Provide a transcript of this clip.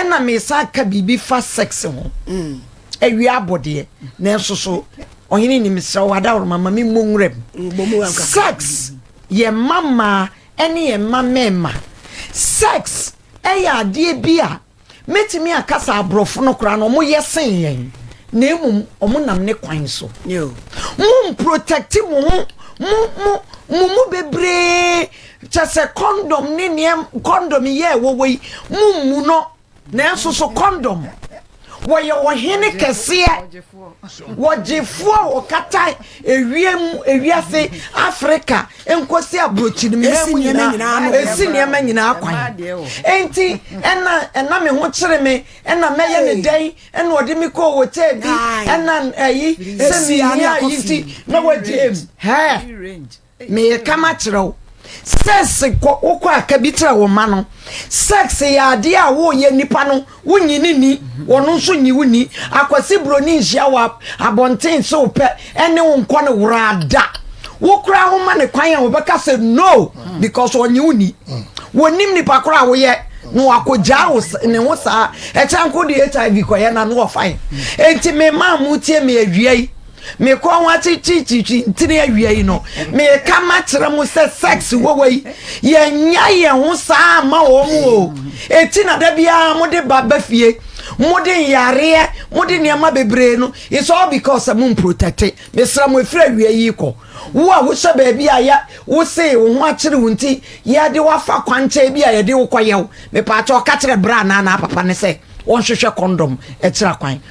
Ɛna mesa ka biribi fa sex ho. Awia abɔdeɛ, nanso so ɔhene nim srɛ wo adaworoma ma me mmɔ nwura mu. Bɔ mu kakra. Sex yɛ mma mmaa ɛne yɛ mma mmarima. Sex ɛyɛ adeɛ bi a mɛtumi akasa aborɔfo no koraa no, ɔmo yɛ sen yɛn, na emom ɔmo nam ne kwan so. Yo. Mo protect mo ho, mo mu bebree kyɛ sɛ condom ne nneɛm, condom yɛ ɛwɔwɔ yi mo mu no, nanso so condom wɔyɛ ɔhene kɛseɛ, wɔgyefoɔ a wɔkata ewiem, ewiase, Africa nkosi aburokyiri Esi mu nneɛma nyinaa nyinaa ano. Esi nneɛma nyinaa kwan. Enti ɛna me ho kyerɛ me, ɛna mɛyɛ ne dɛn, ɛna ɔde mi kɔ hotel bi. Aye. Ɛna ɛyi sɛ Esi mi ano ni akɔ ayi fie. nti na wagye mu hɛɛ meyɛ kama kyerɛ wo. Sex kɔ wokɔ aka bi kyerɛ wo ma no, sex yɛ adeɛ a woyɛ nipa no wonyi ne ni, wɔno nso nyi wo ni. Akwasi Buroni nhyia wɔ abɔnten sɛ wopɛ ɛne wo nkɔ ne worada wo koraa wo ma ne kwan a wɔbɛka sɛ no, because ɔnye wo ni, wɔnim nipa koraa a woyɛ na wakɔgyaa wo ne ho saa ɛkyɛ nko de HIV kɔyɛ na no wɔfae. Enti mema mo tie me awia yi, mekɔ ho akyikyikyikyi ntini awia yi no, meka ma kyerɛ mo sɛ sex wɔwɔ yi, yɛnya yɛn ho saa ma wɔn mu o. Eti na da biara mode ba fie, mode nyareɛ, mode nneɛma bebree no. It's all because mo mprotect. Mesrɛ mo, efiri awia yi kɔ, wo a wohyɛ baabi a yɛ wose wo ho akyere wo nti yɛde wafa kwankyɛn bi a yɛde wo kɔyɛ wo, mepaakyɛ ɔka kyerɛ bra anaa papa ne sɛ wɔnhwehwɛ condom ɛkyerɛ kwan.